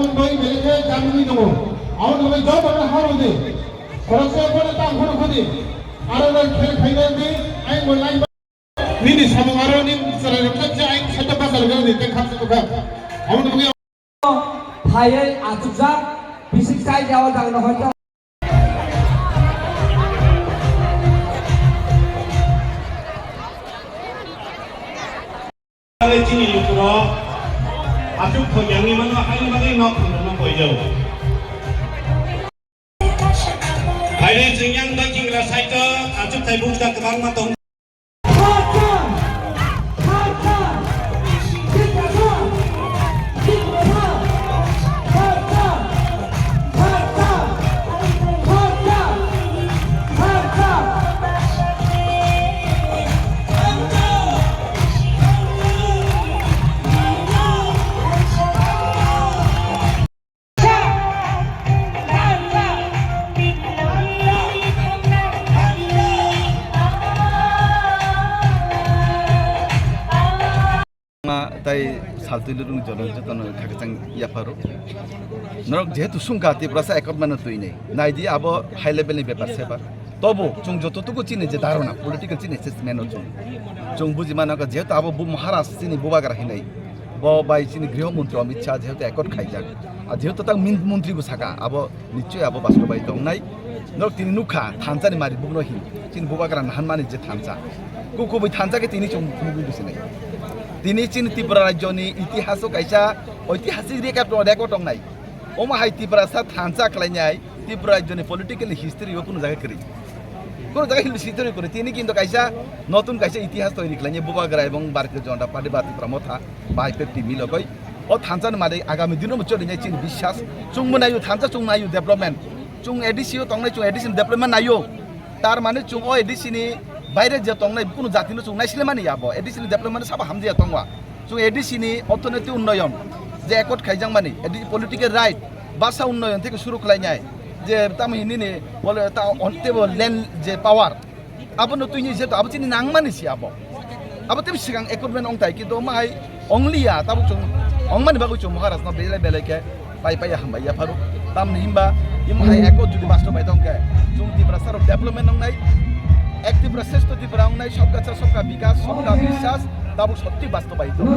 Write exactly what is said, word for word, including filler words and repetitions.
Bai belai khe chamungwi tongo. Aboni bagwi jotono hamrwdi. Khoroksa phano tang phano khudi. Aro no khe khaina di, ayang bo lai. Nini samung aro ni chwrai rok khe ayang saita bachar gani tei kham sato kha. Aboni bagwi phaiwi achukjak, bisik chai jawa jagano hoito. Chini lukurok achuk thok yangwi mano, haini bagwi nok thangno poijago. Haini chwng yang do chingra side o achuk thai bukcha kwbangma tong. Ma tai saltwi lurung jono jotono khakchang yapharo. Norok jehetu sungkha Tiprasa ekot mano twi nei. Naidi abo high level ni bepar seba. Tobo chwng joto tuku chini je dharona, political chini assessment o chwng. Chwng buji mano ka jehetu abo bu Maharaj chini bubagra hinai. Bo bai chini griho montri Amit Shah jehetu ekot khaijak. A jehetu tang min-, montri bo saka abo nichoi abo bastobai tongnai. Norok tini nukha thansa ni mari bukno hin. Chini bubagra nahan mani je thansa. Ku kubui thansa ke tini chwng nugwi bisinai. Tini chini Tripura rajyo ni itihas o kaisa oitihasik record, record tongnai. Omo hai Tiprasa thansa khlainai Tripura rajyoni political history o kunu jaga kwrwi. Kunu jaga history kwrwi. Tini kintu kaisa notun kaisa itihas toiri khlainai Bubagra ebong Bharatiya Janata Party ba Tipra Motha bai fifty milogoi. O thansa ni malik agami dino muchori nai chini biswas. Chwng mwnaio thansa chwng naio development. Chwng A D C o tongnai chwng A D C ni development naio. Tar mane chwng o A D C ni baire je tongnai kunu jati no chwng naisile mani abo. A D C ni development sabo hamjaya tongwa. Chwng A D C ni orthonoiti unnoyon je accord khaijakmani, A D C political right, basa unnoyon theke suru khlainai, je tamo hinini bole ta on table land je power, abono twini je to abo chini nangmani si abo. Abo tei sikang accord ongthai kintu omo hai ongliya, tabuk chwng ongmani bagwi chwng Maharaj no belai belai khe pai pai hambai yapharo. Tamni himba imo hai accord jodi bastob bai tongkhe chwng Tiprasa rok development wngnai, ek Tripura shreshtho Tripura wngnai, sabka sath sabka bikas, sabka biswas, tabuk sotti bastob bai tong.